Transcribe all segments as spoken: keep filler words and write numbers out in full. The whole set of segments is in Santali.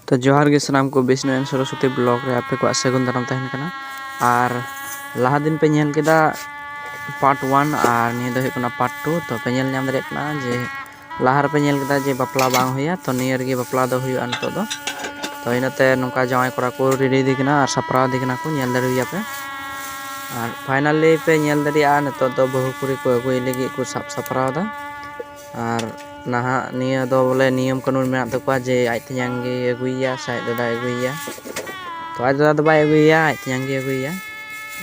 ᱛᱚ ᱡᱚᱦᱟᱨ ᱜᱮ ᱥᱟᱱᱟᱢ ᱠᱚ, ᱵᱤᱥᱱᱩ ᱮᱱ ᱥᱚᱨᱚᱥᱚᱛᱤ ᱵᱞᱚᱜ ᱨᱮ ᱟᱯᱮ ᱠᱚᱣᱟᱜ ᱥᱟᱹᱜᱩᱱ ᱫᱟᱨᱟᱢ ᱛᱟᱦᱮᱱ ᱠᱟᱱᱟ᱾ ᱟᱨ ᱞᱟᱦᱟ ᱫᱤᱱ ᱯᱮ ᱧᱮᱞ ᱠᱮᱫᱟ ᱯᱟᱨᱴ ᱳᱣᱟᱱ, ᱟᱨ ᱱᱤᱭᱟᱹ ᱫᱚ ᱦᱩᱭᱩᱜ ᱠᱟᱱᱟ ᱯᱟᱨᱴ ᱴᱩ᱾ ᱛᱚ ᱯᱮ ᱧᱮᱞ ᱧᱟᱢ ᱫᱟᱲᱮᱭᱟᱜ ᱠᱟᱱᱟ ᱡᱮ ᱞᱟᱦᱟ ᱨᱮᱯᱮ ᱧᱮᱞ ᱠᱮᱫᱟ ᱡᱮ ᱵᱟᱯᱞᱟ ᱵᱟᱝ ᱦᱩᱭᱟ, ᱛᱚ ᱱᱤᱭᱟᱹ ᱨᱮᱜᱮ ᱵᱟᱯᱞᱟ ᱫᱚ ᱦᱩᱭᱩᱜᱼᱟ ᱱᱤᱛᱚᱜ ᱫᱚ᱾ ᱛᱚ ᱤᱱᱟᱹᱛᱮ ᱱᱚᱝᱠᱟ ᱡᱟᱶᱟᱭ ᱠᱚᱲᱟ ᱠᱚ ᱨᱮᱰᱤ ᱤᱫᱤ ᱠᱟᱱᱟ ᱟᱨ ᱥᱟᱯᱲᱟᱣ ᱤᱫᱤ ᱠᱟᱱᱟ ᱠᱚ, ᱧᱮᱞ ᱫᱟᱲᱮᱭᱟᱯᱮ᱾ ᱟᱨ ᱯᱷᱟᱭᱱᱟᱞᱤ ᱯᱮ ᱧᱮᱞ ᱫᱟᱲᱮᱭᱟᱜᱼᱟ ᱱᱤᱛᱚᱜ ᱫᱚ ᱵᱟᱹᱦᱩ ᱠᱩᱲᱤ ᱠᱚ ᱟᱹᱜᱩᱭ ᱞᱟᱹᱜᱤᱫ ᱠᱚ ᱥᱟᱵ ᱥᱟᱯᱲᱟᱣ ᱮᱫᱟ᱾ ᱟᱨ ᱱᱟᱦᱟᱜ ᱱᱤᱭᱟᱹ ᱫᱚ ᱵᱚᱞᱮ ᱱᱤᱭᱚᱢ ᱠᱟᱹᱱᱩᱱ ᱢᱮᱱᱟᱜ ᱛᱟᱠᱚᱣᱟ ᱡᱮ ᱟᱡ ᱛᱮᱧᱟᱝ ᱜᱮ ᱟᱹᱜᱩᱭᱮᱭᱟ ᱥᱮ ᱟᱡ ᱫᱟᱫᱟᱭ ᱟᱹᱜᱩᱭᱮᱭᱟ᱾ ᱛᱚ ᱟᱡ ᱫᱟᱫᱟ ᱫᱚ ᱵᱟᱭ ᱟᱹᱜᱩᱭᱮᱭᱟ, ᱟᱡ ᱛᱮᱧᱟᱝ ᱜᱮ ᱟᱹᱜᱩᱭᱮᱭᱟ,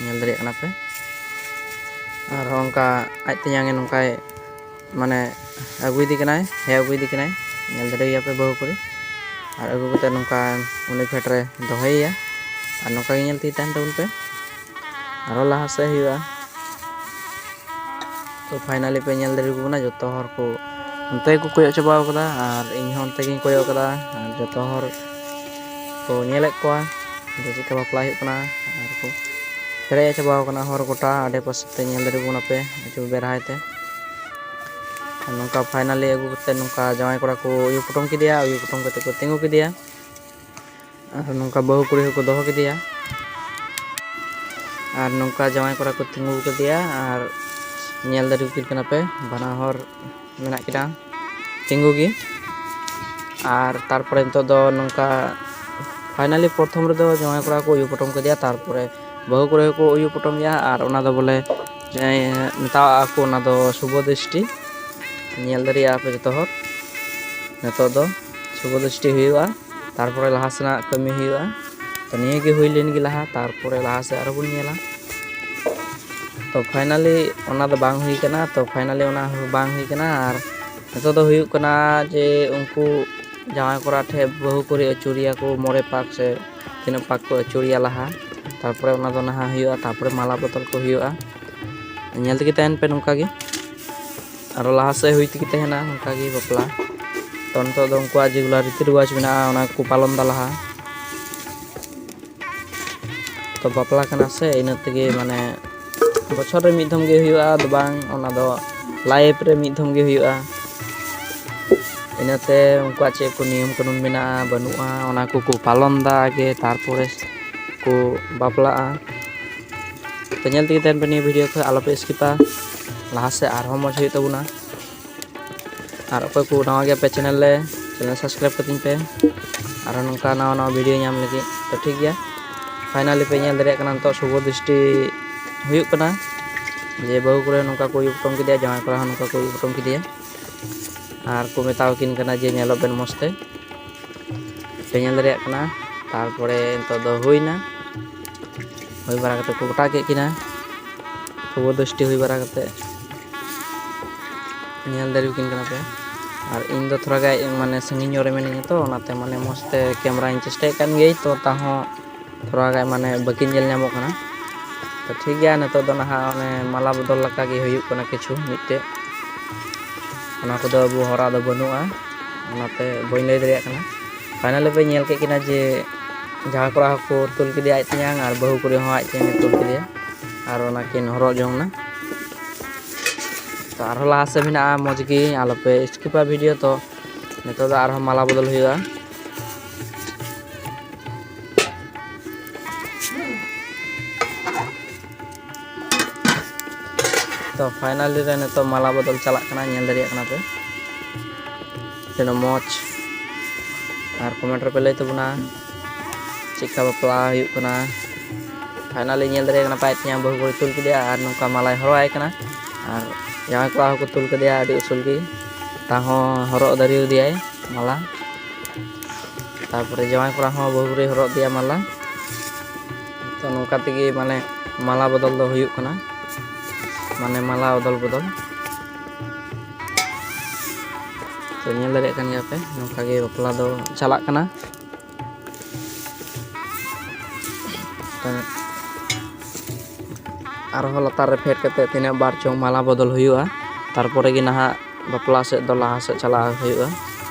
ᱧᱮᱞ ᱫᱟᱲᱮᱭᱟᱜ ᱠᱟᱱᱟ ᱯᱮ᱾ ᱟᱨᱦᱚᱸ ᱚᱱᱠᱟ ᱟᱡ ᱛᱮᱧᱟᱝ ᱮ ᱱᱚᱝᱠᱟᱭ ᱢᱟᱱᱮ ᱟᱹᱜᱩᱭᱮᱫᱮ ᱠᱟᱱᱟᱭ, ᱦᱮᱡ ᱟᱹᱜᱩᱭᱮᱫᱮ ᱠᱟᱱᱟᱭ, ᱧᱮᱞ ᱫᱟᱲᱮᱭᱟᱯᱮ ᱵᱟᱹᱦᱩ ᱠᱩᱲᱤ᱾ ᱟᱨ ᱟᱹᱜᱩ ᱠᱟᱛᱮ ᱱᱚᱝᱠᱟ ᱩᱱᱤ ᱯᱷᱮᱰ ᱨᱮ ᱫᱚᱦᱚᱭᱮᱭᱟ᱾ ᱟᱨ ᱱᱚᱝᱠᱟ ᱜᱮ ᱧᱮᱞ ᱛᱮᱜᱮ ᱛᱟᱦᱮᱱ ᱛᱟᱵᱚᱱ ᱯᱮ᱾ ᱟᱨᱦᱚᱸ ᱞᱟᱦᱟ ᱥᱮᱫ ᱦᱩᱭᱩᱜᱼᱟ᱾ ᱛᱚ ᱯᱷᱟᱭᱱᱟᱞᱤ ᱯᱮ ᱧᱮᱞ ᱫᱟᱲᱮᱭᱟᱠᱚ ᱠᱟᱱᱟ, ᱡᱚᱛᱚ ᱦᱚᱲ ᱠᱚ ᱚᱱᱛᱮ ᱜᱮᱠᱚ ᱠᱚᱭᱚᱜ ᱪᱟᱵᱟᱣ ᱠᱟᱫᱟ ᱟᱨ ᱤᱧ ᱦᱚᱸ ᱚᱱᱛᱮ ᱜᱤᱧ ᱠᱚᱭᱚᱜ ᱠᱟᱫᱟ᱾ ᱟᱨ ᱡᱚᱛᱚ ᱦᱚᱲ ᱠᱚ ᱧᱮᱞᱮᱫ ᱠᱚᱣᱟ ᱡᱮ ᱪᱮᱫᱠᱟ ᱵᱟᱯᱞᱟ ᱦᱩᱭᱩᱜ ᱠᱟᱱᱟ᱾ ᱟᱨ ᱠᱚ ᱯᱮᱨᱮᱡ ᱪᱟᱵᱟᱣ ᱠᱟᱱᱟ ᱦᱚᱨ ᱜᱚᱴᱟ ᱟᱰᱮ ᱯᱟᱥᱮ ᱛᱮ, ᱧᱮᱞ ᱫᱟᱲᱮᱭᱟᱠᱚ ᱠᱟᱱᱟ ᱯᱮ ᱟᱹᱪᱩᱨ ᱵᱮᱨᱦᱟᱭ ᱛᱮ᱾ ᱟᱨ ᱱᱚᱝᱠᱟ ᱯᱷᱟᱭᱱᱟᱞᱤ ᱟᱹᱜᱩ ᱠᱟᱛᱮ ᱱᱚᱝᱠᱟ ᱡᱟᱶᱟᱭ ᱠᱚᱲᱟ ᱠᱚ ᱩᱭᱩ ᱯᱚᱴᱚᱢ ᱠᱮᱫᱮᱭᱟ, ᱩᱭᱩ ᱯᱚᱴᱚᱢ ᱠᱟᱛᱮ ᱠᱚ ᱛᱤᱸᱜᱩ ᱠᱮᱫᱮᱭᱟ᱾ ᱟᱨ ᱱᱚᱝᱠᱟ ᱵᱟᱹᱦᱩ ᱠᱩᱲᱤ ᱦᱚᱸᱠᱚ ᱫᱚᱦᱚ ᱠᱮᱫᱮᱭᱟ᱾ ᱟᱨ ᱱᱚᱝᱠᱟ ᱡᱟᱶᱟᱭ ᱠᱚᱲᱟ ᱠᱚ ᱛᱤᱸᱜᱩ ᱠᱮᱫᱮᱭᱟ ᱟᱨ ᱧᱮᱞ ᱫᱟᱲᱮᱭᱟᱠᱤᱱ ᱠᱟᱱᱟ ᱯᱮ, ᱵᱟᱱᱟ ᱦᱚᱲ ᱢᱮᱱᱟᱜ ᱠᱤᱱᱟ ᱛᱤᱸᱜᱩ ᱜᱮ᱾ ᱟᱨ ᱛᱟᱨᱯᱚᱨᱮ ᱱᱤᱛᱚᱜ ᱫᱚ ᱱᱚᱝᱠᱟ ᱯᱷᱟᱭᱱᱟᱞᱤ ᱯᱨᱚᱛᱷᱚᱢ ᱨᱮᱫᱚ ᱡᱟᱶᱟᱭ ᱠᱚᱲᱟ ᱠᱚ ᱩᱭᱩ ᱯᱚᱴᱚᱢ ᱠᱮᱫᱮᱭᱟ, ᱛᱟᱨᱯᱚᱨᱮ ᱵᱟᱹᱦᱩ ᱠᱩᱲᱤ ᱦᱚᱸᱠᱚ ᱩᱭᱩ ᱯᱚᱴᱚᱢ ᱮᱭᱟ᱾ ᱟᱨ ᱚᱱᱟ ᱫᱚ ᱵᱚᱞᱮ ᱡᱟᱦᱟᱸᱭ ᱢᱮᱛᱟᱣᱟᱜᱼᱟ ᱠᱚ, ᱚᱱᱟ ᱫᱚ ᱥᱩᱵᱷᱚ ᱫᱨᱤᱥᱴᱤ, ᱧᱮᱞ ᱫᱟᱲᱮᱭᱟᱜᱼᱟ ᱯᱮ ᱡᱚᱛᱚ ᱦᱚᱲ᱾ ᱱᱤᱛᱚᱜ ᱫᱚ ᱥᱩᱵᱷᱚ ᱫᱨᱤᱥᱴᱤ ᱦᱩᱭᱩᱜᱼᱟ, ᱛᱟᱨᱯᱚᱨᱮ ᱞᱟᱦᱟ ᱥᱮᱱᱟᱜ ᱠᱟᱹᱢᱤ ᱦᱩᱭᱩᱜᱼᱟ᱾ ᱛᱚ ᱱᱤᱭᱟᱹ ᱜᱮ ᱦᱩᱭ ᱞᱮᱱ ᱜᱮ ᱞᱟᱦᱟ, ᱛᱟᱨᱯᱚᱨᱮ ᱞᱟᱦᱟ ᱥᱮᱫ ᱟᱨᱚ ᱵᱚᱱ ᱧᱮᱞᱟ᱾ ᱛᱚ ᱯᱷᱟᱭᱱᱟᱞᱤ ᱚᱱᱟ ᱫᱚ ᱵᱟᱝ ᱦᱩᱭ ᱠᱟᱱᱟ᱾ ᱛᱚ ᱯᱷᱟᱭᱱᱟᱞᱤ ᱚᱱᱟ ᱦᱚᱸ ᱵᱟᱝ ᱦᱩᱭ ᱠᱟᱱᱟ᱾ ᱟᱨ ᱱᱤᱛᱚᱜ ᱫᱚ ᱦᱩᱭᱩᱜ ᱠᱟᱱᱟ ᱡᱮ ᱩᱱᱠᱩ ᱡᱟᱶᱟᱭ ᱠᱚᱲᱟ ᱴᱷᱮᱱ ᱵᱟᱹᱦᱩ ᱠᱩᱲᱤ ᱟᱹᱪᱩᱨᱮᱭᱟ ᱠᱚ ᱢᱚᱬᱮ ᱯᱟᱠ ᱥᱮ ᱛᱤᱱᱟᱹᱜ ᱯᱟᱠ ᱠᱚ ᱟᱹᱪᱩᱨᱮᱭᱟ ᱞᱟᱦᱟ, ᱛᱟᱨᱯᱚᱨᱮ ᱚᱱᱟ ᱫᱚ ᱱᱟᱦᱟᱜ ᱦᱩᱭᱩᱜᱼᱟ, ᱛᱟᱨᱯᱚᱨᱮ ᱢᱟᱞᱟ ᱵᱚᱫᱚᱞ ᱠᱚ ᱦᱩᱭᱩᱜᱼᱟ᱾ ᱧᱮᱞ ᱛᱮᱜᱮ ᱛᱟᱦᱮᱱ ᱯᱮ ᱱᱚᱝᱠᱟ ᱜᱮ᱾ ᱟᱨᱚ ᱞᱟᱦᱟ ᱥᱮᱫ ᱦᱩᱭ ᱛᱮᱜᱮ ᱛᱟᱦᱮᱱᱟ ᱱᱚᱝᱠᱟ ᱜᱮ ᱵᱟᱯᱞᱟ᱾ ᱛᱚ ᱱᱤᱛᱚᱜ ᱫᱚ ᱩᱱᱠᱩᱣᱟᱜ ᱡᱮᱜᱩᱞᱟ ᱨᱤᱛᱤ ᱨᱮᱣᱟᱡᱽ ᱢᱮᱱᱟᱜᱼᱟ, ᱚᱱᱟ ᱠᱚ ᱯᱟᱞᱚᱱ ᱫᱟ ᱞᱟᱦᱟ᱾ ᱛᱚ ᱵᱟᱯᱞᱟ ᱠᱟᱱᱟ ᱥᱮ, ᱤᱱᱟᱹ ᱛᱮᱜᱮ ᱢᱟᱱᱮ ᱵᱚᱪᱷᱚᱨ ᱨᱮ ᱢᱤᱫ ᱫᱷᱚᱢ ᱜᱮ ᱦᱩᱭᱩᱜᱼᱟ, ᱫᱚ ᱵᱟᱝ, ᱚᱱᱟ ᱫᱚ ᱞᱟᱭᱤᱯᱷ ᱨᱮ ᱢᱤᱫ ᱫᱷᱚᱢ ᱜᱮ ᱦᱩᱭᱩᱜᱼᱟ᱾ ᱤᱱᱟᱹᱛᱮ ᱩᱱᱠᱩᱣᱟᱜ ᱪᱮᱫ ᱠᱚ ᱱᱤᱭᱚᱢ ᱠᱟᱹᱱᱩᱱ ᱢᱮᱱᱟᱜᱼᱟ ᱵᱟᱹᱱᱩᱜᱼᱟ, ᱚᱱᱟ ᱠᱚᱠᱚ ᱯᱟᱞᱚᱱ ᱫᱟ ᱟᱜᱮ, ᱛᱟᱨᱯᱚᱨᱮ ᱠᱚ ᱵᱟᱯᱞᱟᱜᱼᱟ᱾ ᱛᱚ ᱧᱮᱞ ᱛᱮᱜᱮ ᱛᱟᱦᱮᱱ ᱯᱮ ᱱᱤᱭᱟᱹ ᱵᱷᱤᱰᱤᱭᱳ ᱠᱚ, ᱟᱞᱚᱯᱮ ᱥᱠᱤᱯᱟ, ᱞᱟᱦᱟ ᱥᱮᱫ ᱟᱨᱦᱚᱸ ᱢᱚᱡᱽ ᱦᱩᱭᱩᱜ ᱛᱟᱵᱚᱱᱟ᱾ ᱟᱨ ᱚᱠᱚᱭ ᱠᱚ ᱱᱟᱣᱟ ᱜᱮᱭᱟ ᱯᱮ ᱪᱮᱱᱮᱞ ᱨᱮ, ᱪᱮᱱᱮᱞ ᱥᱟᱵᱥᱠᱨᱟᱭᱤᱵ ᱠᱟᱹᱛᱤᱧ ᱯᱮ, ᱟᱨᱦᱚᱸ ᱱᱚᱝᱠᱟ ᱱᱟᱣᱟ ᱱᱟᱣᱟ ᱵᱷᱤᱰᱤᱭᱳ ᱧᱟᱢ ᱞᱟᱹᱜᱤᱫ᱾ ᱛᱚ ᱴᱷᱤᱠ ᱜᱮᱭᱟ, ᱯᱷᱟᱭᱱᱟᱞᱤ ᱯᱮ ᱧᱮᱞ ᱫᱟᱲᱮᱭᱟᱜ ᱠᱟᱱᱟ ᱱᱤᱛᱚᱜ ᱥᱩᱵᱷᱚ ᱫᱨᱤᱥᱴᱤ ᱦᱩᱭᱩᱜ ᱠᱟᱱᱟ, ᱡᱮ ᱵᱟᱹᱦᱩ ᱠᱚᱲᱟ ᱱᱚᱝᱠᱟ ᱠᱚ ᱩᱭᱩ ᱯᱚᱴᱚᱢ ᱠᱮᱫᱮᱭᱟ, ᱡᱟᱶᱟᱭ ᱠᱚᱲᱟ ᱦᱚᱸ ᱱᱚᱝᱠᱟ ᱠᱚ ᱩᱭᱩ ᱯᱚᱴᱚᱢ ᱠᱮᱫᱮᱭᱟ᱾ ᱟᱨ ᱠᱚ ᱢᱮᱛᱟᱣᱟᱠᱤᱱ ᱠᱟᱱᱟ ᱡᱮ ᱧᱮᱞᱚᱜ ᱵᱮᱱ ᱢᱚᱡᱽ ᱛᱮ, ᱯᱮ ᱧᱮᱞ ᱫᱟᱲᱮᱭᱟᱜ ᱠᱟᱱᱟ᱾ ᱛᱟᱨᱯᱚᱨᱮ ᱱᱤᱛᱚᱜ ᱫᱚ ᱦᱩᱭᱱᱟ, ᱦᱩᱭ ᱵᱟᱲᱟ ᱠᱟᱛᱮ ᱠᱚ ᱜᱚᱴᱟ ᱠᱮᱫ ᱠᱤᱱᱟ᱾ ᱥᱩᱵᱷᱚ ᱫᱨᱤᱥᱴᱤ ᱦᱩᱭ ᱵᱟᱲᱟ ᱠᱟᱛᱮ ᱧᱮᱞ ᱫᱟᱲᱮᱭᱟᱠᱤᱱ ᱠᱟᱱᱟ ᱯᱮ᱾ ᱟᱨ ᱤᱧ ᱫᱚ ᱛᱷᱚᱲᱟ ᱜᱟᱱ ᱢᱟᱱᱮ ᱥᱟᱺᱜᱤᱧ ᱧᱚᱜ ᱨᱮ ᱢᱤᱱᱟᱹᱧᱟ, ᱛᱚ ᱚᱱᱟᱛᱮ ᱢᱟᱱᱮ ᱢᱚᱡᱽ ᱛᱮ ᱠᱮᱢᱨᱟᱧ ᱪᱮᱥᱴᱟᱭᱮᱫ ᱠᱟᱱ ᱜᱤᱭᱟᱹᱧ, ᱛᱚ ᱛᱟᱦᱚᱸ ᱛᱷᱚᱲᱟ ᱜᱟᱱ ᱢᱟᱱᱮ ᱵᱟᱹᱠᱤᱱ ᱧᱮᱞ ᱧᱟᱢᱚᱜ ᱠᱟᱱᱟ᱾ ᱛᱚ ᱴᱷᱤᱠ ᱜᱮᱭᱟ, ᱱᱤᱛᱚᱜ ᱫᱚ ᱱᱟᱦᱟᱜ ᱚᱱᱮ ᱢᱟᱞᱟ ᱵᱚᱫᱚᱞ ᱞᱮᱠᱟ ᱜᱮ ᱦᱩᱭᱩᱜ ᱠᱟᱱᱟ ᱠᱤᱪᱷᱩ ᱢᱤᱫᱴᱮᱡ, ᱚᱱᱟ ᱠᱚᱫᱚ ᱟᱵᱚ ᱦᱚᱨᱟ ᱫᱚ ᱵᱟᱹᱱᱩᱜᱼᱟ, ᱚᱱᱟᱛᱮ ᱵᱟᱹᱧ ᱞᱟᱹᱭ ᱫᱟᱲᱮᱭᱟᱜ ᱠᱟᱱᱟ᱾ ᱯᱷᱟᱭᱱᱟᱞᱤ ᱯᱮ ᱧᱮᱞ ᱠᱮᱫ ᱠᱤᱱᱟ ᱡᱮ ᱡᱟᱶᱟᱭ ᱠᱚᱲᱟ ᱦᱚᱸᱠᱚ ᱛᱩᱞ ᱠᱮᱫᱮᱭᱟ ᱟᱡ ᱛᱮᱧᱟᱝ, ᱟᱨ ᱵᱟᱹᱦᱩ ᱠᱩᱲᱤ ᱦᱚᱸ ᱟᱡ ᱛᱮᱧᱟᱝ ᱮ ᱛᱩᱞ ᱠᱮᱫᱮᱭᱟ, ᱟᱨ ᱚᱱᱟ ᱠᱤᱱ ᱦᱚᱨᱚᱜ ᱡᱚᱝ ᱮᱱᱟ᱾ ᱛᱚ ᱟᱨᱦᱚᱸ ᱞᱟᱦᱟ ᱥᱮᱫ ᱢᱮᱱᱟᱜᱼᱟ, ᱢᱚᱡᱽ ᱜᱮ ᱟᱞᱚᱯᱮ ᱥᱠᱤᱯᱟ ᱵᱷᱤᱰᱤᱭᱳ᱾ ᱛᱚ ᱱᱤᱛᱚᱜ ᱫᱚ ᱟᱨᱦᱚᱸ ᱢᱟᱞᱟ ᱵᱚᱫᱚᱞ ᱦᱩᱭᱩᱜᱼᱟ᱾ ᱛᱚ ᱯᱷᱟᱭᱱᱟᱞᱤ ᱨᱮ ᱱᱤᱛᱚᱜ ᱢᱟᱞᱟ ᱵᱚᱫᱚᱞ ᱪᱟᱞᱟᱜ ᱠᱟᱱᱟ, ᱧᱮᱞ ᱫᱟᱲᱮᱭᱟᱜ ᱠᱟᱱᱟ ᱯᱮ ᱛᱤᱱᱟᱹᱜ ᱢᱚᱡᱽ᱾ ᱟᱨ ᱠᱚᱢᱮᱱᱴ ᱨᱮᱯᱮ ᱞᱟᱹᱭ ᱛᱟᱵᱚᱱᱟ ᱪᱮᱫᱠᱟ ᱵᱟᱯᱞᱟ ᱦᱩᱭᱩᱜ ᱠᱟᱱᱟ᱾ ᱯᱷᱟᱭᱱᱟᱞᱤ ᱧᱮᱞ ᱫᱟᱲᱮᱭᱟᱜ ᱠᱟᱱᱟ ᱯᱮ ᱟᱡ ᱛᱮᱧᱟᱝ ᱵᱟᱹᱦᱩ ᱠᱩᱲᱤ ᱛᱩᱞ ᱠᱮᱫᱮᱭᱟ ᱟᱨ ᱱᱚᱝᱠᱟ ᱢᱟᱞᱟᱭ ᱦᱚᱨᱚᱜ ᱟᱭ ᱠᱟᱱᱟ᱾ ᱟᱨ ᱡᱟᱶᱟᱭ ᱠᱚᱲᱟ ᱦᱚᱸᱠᱚ ᱛᱩᱞ ᱠᱮᱫᱮᱭᱟ ᱟᱹᱰᱤ ᱩᱥᱩᱞ ᱜᱮ, ᱛᱟᱦᱚᱸ ᱦᱚᱨᱚᱜ ᱫᱟᱲᱮᱭᱟᱫᱮᱭᱟᱭ ᱢᱟᱞᱟ᱾ ᱛᱟᱨᱯᱚᱨᱮ ᱡᱟᱶᱟᱭ ᱠᱚᱲᱟ ᱦᱚᱸ ᱵᱟᱹᱦᱩ ᱠᱩᱲᱤ ᱦᱚᱨᱚᱜ ᱟᱫᱮᱭᱟ ᱢᱟᱞᱟ᱾ ᱛᱚ ᱱᱚᱝᱠᱟ ᱛᱮᱜᱮ ᱢᱟᱱᱮ ᱢᱟᱞᱟ ᱵᱚᱫᱚᱞ ᱫᱚ ᱦᱩᱭᱩᱜ ᱠᱟᱱᱟ, ᱢᱟᱱᱮ ᱢᱟᱞᱟ ᱚᱫᱚᱞ ᱵᱚᱫᱚᱞ᱾ ᱛᱚ ᱧᱮᱞ ᱫᱟᱲᱮᱭᱟᱜ ᱠᱟᱱ ᱜᱮᱭᱟ ᱯᱮ, ᱱᱚᱝᱠᱟ ᱜᱮ ᱵᱟᱯᱞᱟ ᱫᱚ ᱪᱟᱞᱟᱜ ᱠᱟᱱᱟ᱾ ᱛᱚ ᱟᱨᱦᱚᱸ ᱞᱟᱛᱟᱨ ᱨᱮ ᱯᱷᱮᱰ ᱠᱟᱛᱮ ᱛᱤᱱᱟᱹᱜ ᱵᱟᱨ ᱪᱚᱝ ᱢᱟᱞᱟ ᱵᱚᱫᱚᱞ ᱦᱩᱭᱩᱜᱼᱟ, ᱛᱟᱨᱯᱚᱨᱮ ᱜᱮ ᱱᱟᱦᱟᱜ ᱵᱟᱯᱞᱟ ᱥᱮᱫ ᱫᱚ ᱞᱟᱦᱟ ᱥᱮᱫ ᱪᱟᱞᱟᱣ ᱦᱩᱭᱩᱜᱼᱟ᱾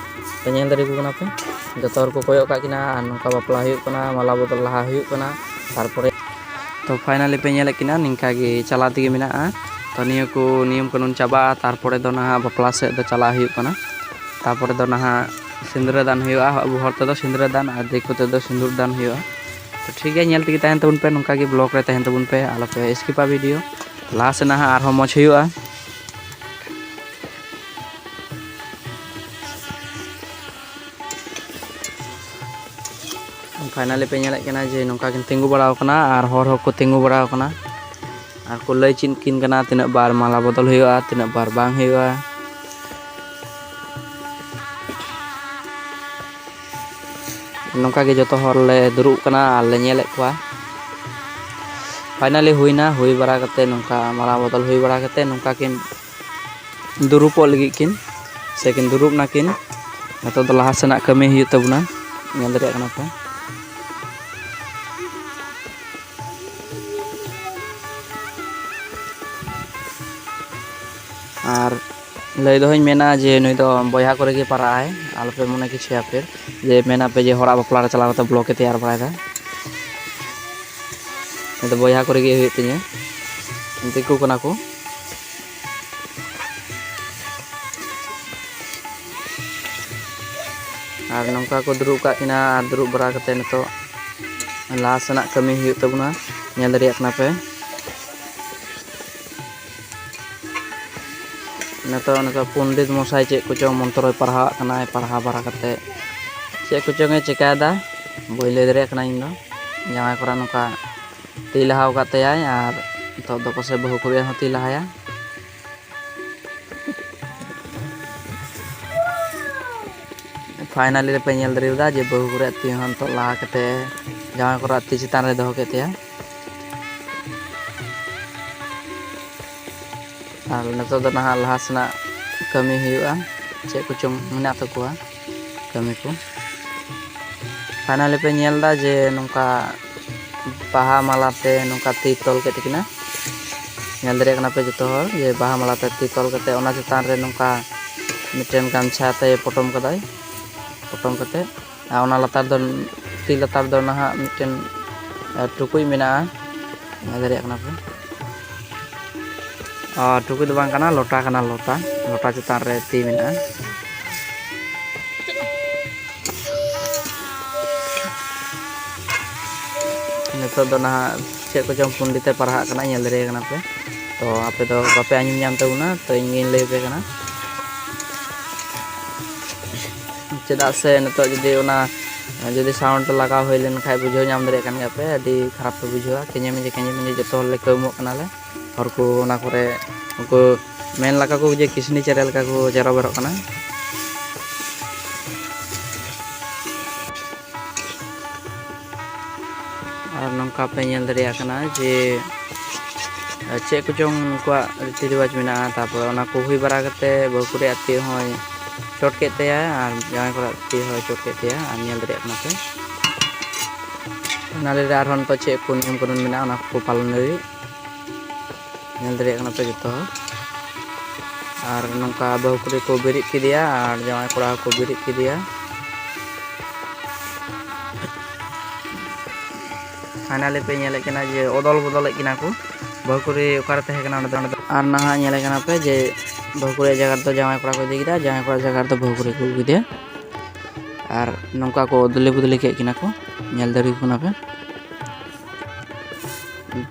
ᱛᱚ ᱧᱮᱞ ᱫᱟᱲᱮᱭᱟᱠᱚ ᱠᱟᱱᱟ ᱯᱮ, ᱡᱚᱛᱚ ᱦᱚᱲ ᱠᱚ ᱠᱚᱭᱚᱜ ᱠᱟᱜ ᱠᱤᱱᱟ ᱟᱨ ᱱᱚᱝᱠᱟ ᱵᱟᱯᱞᱟ ᱦᱩᱭᱩᱜ ᱠᱟᱱᱟ, ᱢᱟᱞᱟ ᱵᱚᱫᱚᱞ ᱞᱟᱦᱟ ᱦᱩᱭᱩᱜ ᱠᱟᱱᱟ᱾ ᱛᱟᱨᱯᱚᱨᱮ ᱛᱚ ᱯᱷᱟᱭᱱᱟᱞᱤ ᱯᱮ ᱧᱮᱞᱮᱫ ᱠᱤᱱᱟ ᱱᱤᱝᱠᱟ ᱜᱮ ᱪᱟᱞᱟᱣ ᱛᱮᱜᱮ ᱢᱮᱱᱟᱜᱼᱟ᱾ ᱛᱚ ᱱᱤᱭᱟᱹ ᱠᱚ ᱱᱤᱭᱚᱢ ᱠᱟᱹᱱᱩᱱ ᱪᱟᱵᱟᱜᱼᱟ, ᱛᱟᱨᱯᱚᱨᱮ ᱫᱚ ᱱᱟᱦᱟᱜ ᱵᱟᱯᱞᱟ ᱥᱮᱫ ᱫᱚ ᱪᱟᱞᱟᱜ ᱦᱩᱭᱩᱜ ᱠᱟᱱᱟ᱾ ᱛᱟᱯᱚᱨᱮ ᱫᱚ ᱱᱟᱦᱟᱜ ᱥᱤᱸᱫᱽᱨᱟᱹ ᱫᱟᱱ ᱦᱩᱭᱩᱜᱼᱟ᱾ ᱟᱵᱚ ᱦᱚᱲ ᱛᱮᱫᱚ ᱥᱤᱸᱫᱽᱨᱟᱹ ᱫᱟᱱ ᱟᱨ ᱫᱤᱠᱩ ᱛᱮᱫᱚ ᱥᱤᱸᱫᱩᱨ ᱫᱟᱱ ᱦᱩᱭᱩᱜᱼᱟ᱾ ᱛᱚ ᱴᱷᱤᱠ ᱜᱮᱭᱟ, ᱧᱮᱞ ᱛᱮᱜᱮ ᱛᱟᱦᱮᱱ ᱛᱟᱵᱚᱱ ᱯᱮ, ᱱᱚᱝᱠᱟ ᱜᱮ ᱵᱞᱚᱜ ᱨᱮ ᱛᱟᱦᱮᱱ ᱛᱟᱵᱚᱱ ᱯᱮ, ᱟᱞᱚᱯᱮ ᱥᱠᱤᱯᱟ ᱵᱷᱤᱰᱤᱭᱳ᱾ ᱞᱟᱦᱟ ᱥᱮᱫ ᱱᱟᱦᱟᱜ ᱟᱨᱦᱚᱸ ᱢᱚᱡᱽ ᱦᱩᱭᱩᱜᱼᱟ᱾ ᱯᱷᱟᱭᱱᱟᱞᱤ ᱯᱮ ᱧᱮᱞᱮᱫ ᱠᱟᱱᱟ ᱡᱮ ᱱᱚᱝᱠᱟ ᱠᱤᱱ ᱛᱤᱸᱜᱩ ᱵᱟᱲᱟᱣ ᱠᱟᱱᱟ ᱟᱨ ᱦᱚᱲ ᱦᱚᱸᱠᱚ ᱛᱤᱸᱜᱩ ᱵᱟᱲᱟᱣ ᱠᱟᱱᱟ ᱟᱨ ᱠᱚ ᱞᱟᱹᱭ ᱪᱮᱫ ᱠᱤᱱ ᱠᱟᱱᱟ ᱛᱤᱱᱟᱹᱜ ᱵᱟᱨ ᱢᱟᱞᱟ ᱵᱚᱫᱚᱞ ᱦᱩᱭᱩᱜᱼᱟ, ᱛᱤᱱᱟᱹᱜ ᱵᱟᱨ ᱵᱟᱝ ᱦᱩᱭᱩᱜᱼᱟ᱾ ᱱᱚᱝᱠᱟ ᱜᱮ ᱡᱚᱛᱚ ᱦᱚᱲ ᱞᱮ ᱫᱩᱲᱩᱵ ᱠᱟᱱᱟ ᱟᱨ ᱞᱮ ᱧᱮᱞᱮᱫ ᱠᱚᱣᱟ᱾ ᱯᱷᱟᱭᱱᱟᱞᱤ ᱦᱩᱭᱱᱟ, ᱦᱩᱭ ᱵᱟᱲᱟ ᱠᱟᱛᱮ ᱱᱚᱝᱠᱟ ᱢᱟᱞᱟ ᱵᱚᱫᱚᱞ ᱦᱩᱭ ᱵᱟᱲᱟ ᱠᱟᱛᱮ ᱱᱚᱝᱠᱟ ᱠᱤᱱ ᱫᱩᱲᱩᱵᱚᱜ ᱞᱟᱹᱜᱤᱫ ᱠᱤᱱ, ᱥᱮ ᱠᱤᱱ ᱫᱩᱲᱩᱵ ᱱᱟᱠᱤᱱ᱾ ᱱᱤᱛᱚᱜ ᱫᱚ ᱞᱟᱦᱟ ᱥᱮᱱᱟᱜ ᱠᱟᱹᱢᱤ ᱦᱩᱭᱩᱜ ᱛᱟᱵᱚᱱᱟ, ᱧᱮᱞ ᱫᱟᱲᱮᱭᱟᱜ ᱠᱟᱱᱟ ᱯᱮ᱾ ᱟᱨ ᱞᱟᱹᱭ ᱫᱚᱦᱚᱧ ᱢᱮᱱᱟ ᱡᱮ ᱱᱩᱭ ᱫᱚ ᱵᱚᱭᱦᱟ ᱠᱚᱨᱮ ᱜᱮ ᱯᱟᱲᱟᱜ ᱟᱭ, ᱟᱞᱚᱯᱮ ᱢᱚᱱᱮ ᱠᱤᱪᱷᱩᱭᱟ ᱯᱷᱤᱨ ᱡᱮ ᱢᱮᱱᱟ ᱯᱮ ᱡᱮ ᱦᱚᱲᱟᱜ ᱵᱟᱯᱞᱟ ᱨᱮ ᱪᱟᱞᱟᱣ ᱠᱟᱛᱮ ᱵᱞᱚᱜ ᱮ ᱛᱮᱭᱟᱨ ᱵᱟᱲᱟᱭᱮᱫᱟ᱾ ᱱᱩᱭ ᱫᱚ ᱵᱚᱭᱦᱟ ᱠᱚᱨᱮ ᱜᱮ ᱦᱩᱭᱩᱜ ᱛᱤᱧᱟᱹ, ᱫᱤᱠᱩ ᱠᱟᱱᱟ ᱠᱚ᱾ ᱟᱨ ᱱᱚᱝᱠᱟ ᱠᱚ ᱫᱩᱲᱩᱵ ᱠᱟᱜ ᱠᱤᱱᱟ ᱟᱨ ᱫᱩᱲᱩᱵ ᱵᱟᱲᱟ ᱠᱟᱛᱮ ᱱᱤᱛᱚᱜ ᱞᱟᱦᱟ ᱥᱮᱱᱟᱜ ᱠᱟᱹᱢᱤ ᱦᱩᱭᱩᱜ ᱛᱟᱵᱚᱱᱟ, ᱧᱮᱞ ᱫᱟᱲᱮᱭᱟᱜ ᱠᱟᱱᱟ ᱯᱮ᱾ ᱱᱤᱛᱚᱜ ᱱᱤᱛᱚᱜ ᱯᱚᱱᱰᱤᱛ ᱢᱚᱥᱟᱭ ᱪᱮᱫ ᱠᱚᱪᱚ ᱢᱚᱱᱛᱨᱚᱭ ᱯᱟᱲᱦᱟᱣᱟᱜ ᱠᱟᱱᱟᱭ, ᱯᱟᱲᱦᱟᱣ ᱵᱟᱲᱟ ᱠᱟᱛᱮ ᱪᱮᱫ ᱠᱚᱪᱚᱝ ᱮ ᱪᱮᱠᱟᱭᱮᱫᱟ, ᱵᱟᱹᱧ ᱞᱟᱹᱭ ᱫᱟᱲᱮᱭᱟᱜ ᱠᱟᱱᱟ ᱤᱧ ᱫᱚ᱾ ᱡᱟᱶᱟᱭ ᱠᱚᱲᱟ ᱱᱚᱝᱠᱟ ᱛᱤ ᱞᱟᱦᱟᱣ ᱟᱠᱟᱫ ᱛᱟᱭᱟᱭ ᱟᱨ ᱱᱤᱛᱚᱜ ᱫᱚ ᱯᱟᱥᱮᱡ ᱵᱟᱹᱦᱩ ᱠᱩᱲᱤᱭᱟᱜ ᱦᱚᱸ ᱛᱤ ᱞᱟᱦᱟᱭᱟ᱾ ᱯᱷᱟᱭᱱᱟᱞᱤ ᱨᱮᱯᱮ ᱧᱮᱞ ᱫᱟᱲᱮᱭᱟᱫᱟ ᱡᱮ ᱵᱟᱹᱦᱩ ᱠᱩᱲᱤᱭᱟᱜ ᱛᱤ ᱦᱚᱸ ᱱᱤᱛᱚᱜ ᱞᱟᱦᱟ ᱠᱟᱛᱮ ᱡᱟᱶᱟᱭ ᱠᱚᱲᱟᱣᱟᱜ ᱛᱤ ᱪᱮᱛᱟᱱ ᱨᱮ ᱫᱚᱦᱚ ᱠᱮᱫ ᱛᱟᱭᱟ᱾ ᱟᱨ ᱱᱤᱛᱚᱜ ᱫᱚ ᱱᱟᱦᱟᱜ ᱞᱟᱦᱟ ᱥᱮᱱᱟᱜ ᱠᱟᱹᱢᱤ ᱦᱩᱭᱩᱜᱼᱟ, ᱪᱮᱫ ᱠᱚᱪᱚᱝ ᱢᱮᱱᱟᱜ ᱛᱟᱠᱚᱣᱟ ᱠᱟᱹᱢᱤ ᱠᱚ᱾ ᱯᱷᱟᱭᱱᱟᱞᱤ ᱯᱮ ᱧᱮᱞ ᱮᱫᱟ ᱡᱮ ᱱᱚᱝᱠᱟ ᱵᱟᱦᱟ ᱢᱟᱞᱟ ᱛᱮ ᱱᱚᱝᱠᱟ ᱛᱤ ᱛᱚᱞ ᱠᱮᱫ ᱛᱟᱹᱠᱤᱱᱟ, ᱧᱮᱞ ᱫᱟᱲᱮᱭᱟᱜ ᱠᱟᱱᱟ ᱯᱮ ᱡᱚᱛᱚ ᱦᱚᱲ ᱡᱮ ᱵᱟᱦᱟ ᱢᱟᱞᱟ ᱛᱮ ᱛᱤ ᱛᱚᱞ ᱠᱟᱛᱮ ᱚᱱᱟ ᱪᱮᱛᱟᱱ ᱨᱮ ᱱᱚᱝᱠᱟ ᱢᱤᱫᱴᱮᱱ ᱜᱟᱢᱪᱷᱟ ᱛᱮ ᱯᱚᱴᱚᱢ ᱠᱟᱫᱟᱭ᱾ ᱯᱚᱴᱚᱢ ᱠᱟᱛᱮ ᱟᱨ ᱚᱱᱟ ᱞᱟᱛᱟᱨ ᱫᱚ, ᱛᱤ ᱞᱟᱛᱟᱨ ᱫᱚ ᱱᱟᱦᱟᱜ ᱢᱤᱫᱴᱮᱱ, ᱟᱨ ᱴᱩᱠᱩᱡ ᱢᱮᱱᱟᱜᱼᱟ, ᱧᱮᱞ ᱫᱟᱲᱮᱭᱟᱜ ᱠᱟᱱᱟ ᱯᱮ᱾ ᱟᱨ ᱴᱩᱠᱩᱡ ᱫᱚ ᱵᱟᱝ ᱠᱟᱱᱟ, ᱞᱚᱴᱟ ᱠᱟᱱᱟ, ᱞᱚᱴᱟ, ᱞᱚᱴᱟ ᱪᱮᱛᱟᱱ ᱨᱮ ᱛᱤ ᱢᱮᱱᱟᱜᱼᱟ᱾ ᱱᱤᱛᱚᱜ ᱫᱚ ᱱᱟᱦᱟᱜ ᱪᱮᱫ ᱠᱚᱪᱚᱝ ᱯᱚᱱᱰᱤᱛ ᱮ ᱯᱟᱲᱦᱟᱜ ᱠᱟᱱᱟ, ᱧᱮᱞ ᱫᱟᱲᱮᱭᱟᱜ ᱠᱟᱱᱟ ᱯᱮ᱾ ᱛᱚ ᱟᱯᱮ ᱫᱚ ᱵᱟᱯᱮ ᱟᱸᱡᱚᱢ ᱧᱟᱢ ᱛᱟᱵᱚᱱᱟ, ᱛᱚ ᱤᱧ ᱜᱤᱧ ᱞᱟᱹᱭ ᱟᱯᱮ ᱠᱟᱱᱟ᱾ ᱪᱮᱫᱟᱜ ᱥᱮ ᱱᱤᱛᱚᱜ ᱡᱩᱫᱤ ᱚᱱᱟ, ᱡᱩᱫᱤ sound ᱞᱟᱜᱟᱣ ᱦᱩᱭ ᱞᱮᱱ ᱠᱷᱟᱱ, ᱵᱩᱡᱷᱟᱹᱣ ᱧᱟᱢ ᱫᱟᱲᱮᱭᱟᱜ ᱠᱟᱱ ᱜᱮᱭᱟ ᱯᱮ, ᱟᱹᱰᱤ ᱠᱷᱟᱨᱟᱯ ᱯᱮ ᱵᱩᱡᱷᱟᱹᱣᱟ᱾ ᱠᱮᱧᱮ ᱢᱮᱧᱮ, ᱠᱮᱧᱮ ᱢᱮᱧᱮ ᱡᱚᱛᱚ ᱦᱚᱲ ᱞᱮ ᱠᱟᱹᱣᱢᱚᱜ ᱠᱟᱱᱟᱞᱮ᱾ ᱦᱚᱲ ᱠᱚ ᱚᱱᱟ ᱠᱚᱨᱮ ᱩᱱᱠᱩ ᱢᱮᱱ ᱞᱮᱠᱟ ᱠᱚ ᱡᱮ ᱠᱤᱥᱱᱤ ᱪᱮᱬᱮ ᱞᱮᱠᱟ ᱠᱚ ᱪᱮᱨᱚ ᱵᱮᱨᱚᱜ ᱠᱟᱱᱟ᱾ ᱟᱨ ᱱᱚᱝᱠᱟ ᱯᱮ ᱧᱮᱞ ᱫᱟᱲᱮᱭᱟᱜ ᱠᱟᱱᱟ ᱡᱮ ᱪᱮᱫ ᱠᱚᱪᱚᱝ ᱩᱱᱠᱩᱣᱟᱜ ᱨᱤᱛᱤ ᱨᱮᱣᱟᱡᱽ ᱢᱮᱱᱟᱜᱼᱟ᱾ ᱛᱟᱨᱯᱚᱨ ᱚᱱᱟ ᱠᱚ ᱦᱩᱭ ᱵᱟᱲᱟ ᱠᱟᱛᱮ ᱵᱟᱹᱦᱩ ᱠᱩᱲᱤᱭᱟᱜ ᱛᱤ ᱦᱚᱸᱭ ᱪᱚᱴ ᱠᱮᱫ ᱛᱟᱭᱟ ᱟᱨ ᱡᱟᱶᱟᱭ ᱠᱚᱲᱟ ᱛᱤ ᱦᱚᱸᱭ ᱪᱚᱴ ᱠᱮᱫ ᱛᱟᱭᱟ᱾ ᱟᱨ ᱧᱮᱞ ᱫᱟᱲᱮᱭᱟᱜ ᱠᱟᱱᱟ ᱯᱮ ᱚᱱᱟ ᱨᱮ ᱟᱨᱦᱚᱸ ᱱᱤᱛᱚᱜ ᱪᱮᱫ ᱠᱚ ᱱᱤᱭᱚᱢ ᱠᱟᱹᱱᱩᱱ ᱢᱮᱱᱟᱜᱼᱟ, ᱚᱱᱟ ᱠᱚᱠᱚ ᱯᱟᱞᱚᱱ ᱞᱟᱹᱜᱤᱫ᱾ ᱧᱮᱞ ᱫᱟᱲᱮᱭᱟᱜ ᱠᱟᱱᱟ ᱯᱮ ᱡᱚᱛᱚ ᱦᱚᱲ᱾ ᱟᱨ ᱱᱚᱝᱠᱟ ᱵᱟᱹᱦᱩ ᱠᱩᱲᱤ ᱠᱚ ᱵᱮᱨᱮᱫ ᱠᱮᱫᱮᱭᱟ ᱟᱨ ᱡᱟᱶᱟᱭ ᱠᱚᱲᱟ ᱦᱚᱸᱠᱚ ᱵᱮᱨᱮᱫ ᱠᱮᱫᱮᱭᱟ᱾ Finally ᱯᱮ ᱧᱮᱞᱮᱫ ᱠᱟᱱᱟ ᱡᱮ ᱚᱫᱚᱞ ᱵᱚᱫᱚᱞᱮᱫ ᱠᱤᱱᱟ ᱠᱚ, ᱵᱟᱹᱦᱩ ᱠᱩᱲᱤ ᱚᱠᱟ ᱨᱮ ᱛᱟᱦᱮᱸ ᱠᱟᱱᱟ ᱚᱸᱰᱮ ᱫᱚ, ᱚᱸᱰᱮ ᱫᱚ᱾ ᱟᱨ ᱱᱟᱦᱟᱜ ᱧᱮᱞᱮ ᱠᱟᱱᱟ ᱯᱮ ᱡᱮ ᱵᱟᱹᱦᱩ ᱠᱩᱲᱤᱭᱟᱜ ᱡᱟᱭᱜᱟ ᱨᱮᱫᱚ ᱡᱟᱶᱟᱭ ᱠᱚᱲᱟ ᱠᱚ ᱤᱫᱤ ᱠᱮᱫᱟ, ᱡᱟᱶᱟᱭ ᱠᱚᱲᱟ ᱡᱟᱭᱜᱟ ᱨᱮᱫᱚ ᱵᱟᱹᱦᱩ ᱠᱩᱲᱤ ᱠᱚ ᱟᱹᱜᱩ ᱠᱮᱫᱮᱭᱟ᱾ ᱟᱨ ᱱᱚᱝᱠᱟ ᱠᱚ ᱚᱫᱞᱮ ᱵᱚᱫᱞᱮ ᱠᱮᱫ ᱠᱤᱱᱟ ᱠᱚ, ᱧᱮᱞ ᱫᱟᱲᱮ ᱠᱟᱱᱟ ᱯᱮ᱾